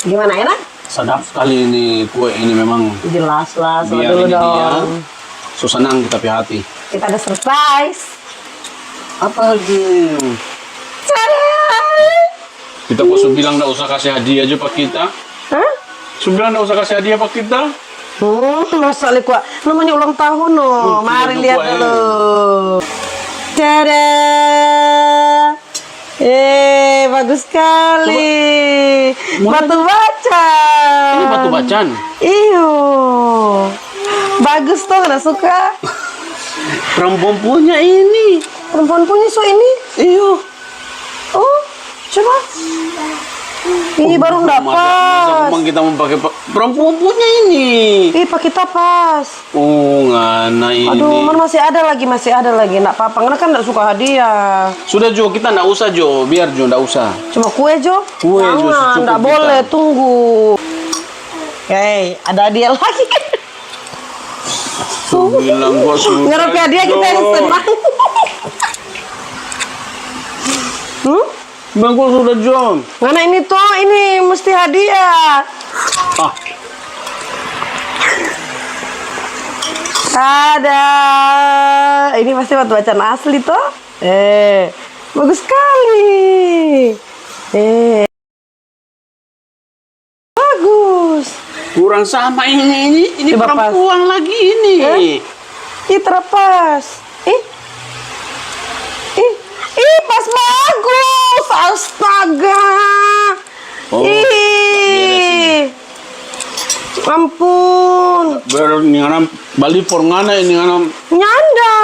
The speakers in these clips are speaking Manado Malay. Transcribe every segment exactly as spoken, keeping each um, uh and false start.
Gimana, enak? Sadap sekali ini kue ini memang. Jelas lah, so biar dulu ini dia dong. So senang kita pe hati. Kita ada surprise. Apa lagi? Tada! Kita kok su bilang nda usah kasih hadiah aja pa kita. Hah? Su bilang nda usah kasih hadiah pa kita. Hmm, masa le kua. Namanya ulang tahun, no. Hmm, mari lihat dulu. Tada! Eh, bagus sekali. Batu bacan. Ini batu bacan? Iyo. Bagus toh, ngana suka? Perempuan punya ini. Perempuan punya so ini? Iyo. Oh, coba. Ih, baru nda pas. Masa, masa memang kita mau pakai pe-, perempuan punya ini. Ih, pa kita pas. Oh, ngana ini. Aduh, man, masih ada lagi, masih ada lagi. Nda papa, ngana kan nda suka hadiah. Sudah jo, kita nda usah jo, biar jo, nda usah. Cuma kue jo? Kue jo, cukup kita. Jangan, nda boleh, tunggu. Hei, ada hadiah lagi. Su bilang gua sudah jo. Ngana pe hadiah kita yang senang. Hmm? Bilang gua sudah jo. Ngana ini to, ini mesti hadiah. Ah. Ada. Ini pasti batu bacan asli to. Eh, bagus sekali. Eh. Bagus. Kurang sama ini, ini, ini. Coba pas. Perempuan lagi ini. Hah? Ih, terlepas. Ih. Ih, ih, pas bagus. Astaga. Oh, ih. Beres ini. Ampun. Ber-, ini ngana bali for ngana ini ngana. Nyanda.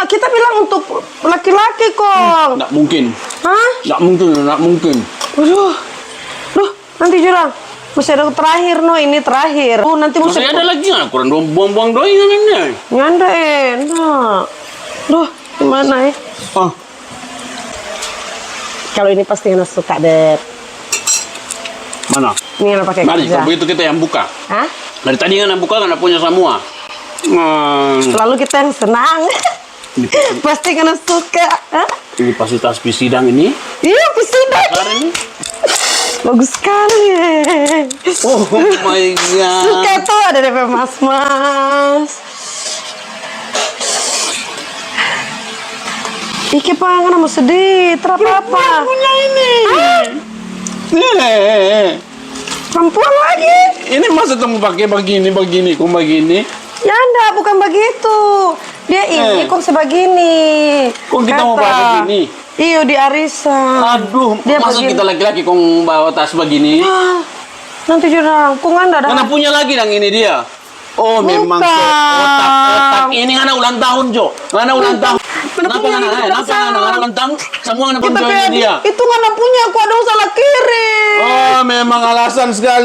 Kita bilang untuk laki-laki kong. Nggak mungkin. Hah? Nggak mungkin, nggak mungkin. Aduh. Duh. Nanti jurang, masih ada terakhir, no, ini terakhir. Oh, nanti masih ada lagi nggak? Kurang dua, buang-buang doi ini. Nyanda, eh, nah. Duh, gimana, eh? Ah. Kalau ini pasti ngana suka, Dep. Mana? Ini ngana pakai. Mari, kerja. Kalau begitu kita yang buka. Hah? Dari tadi ngana buka, ngana punya semua. Hmm. Lalu kita yang senang. Pasti ngana suka, ha? Ini pasti tas pisidang ini. Iya, pisidang. Besar ini. Bagus sekali. Oh my God. Suka tuh ada depe mas-mas. Ih, kiapa ngana mo sedih? Tra apa-apa. Punya ini. Hah? Nih. Perempuan lagi. Ini masa tong pake bagini, bagini, kong bagini? Nyanda, bukan bagitu. Dia ini kong se bagini. Kong kita mo bawa bagini? Iyo, di arisan. Aduh, masa kita laki-laki kong bawa tas bagini? Ah, nanti jurang, kong anda ada. Ngana punya lagi dang ini dia? Oh, memang so otak, otak. Ini ngana ulang tahun, jo. Ngana ulang tahun. Kenapa ngana, eh, kenapa ngana, ngana ulang tahun? Semua ngana punya ini dia. Itu ngana punya, kok ada salah kirim. Oh, memang alasan sekali.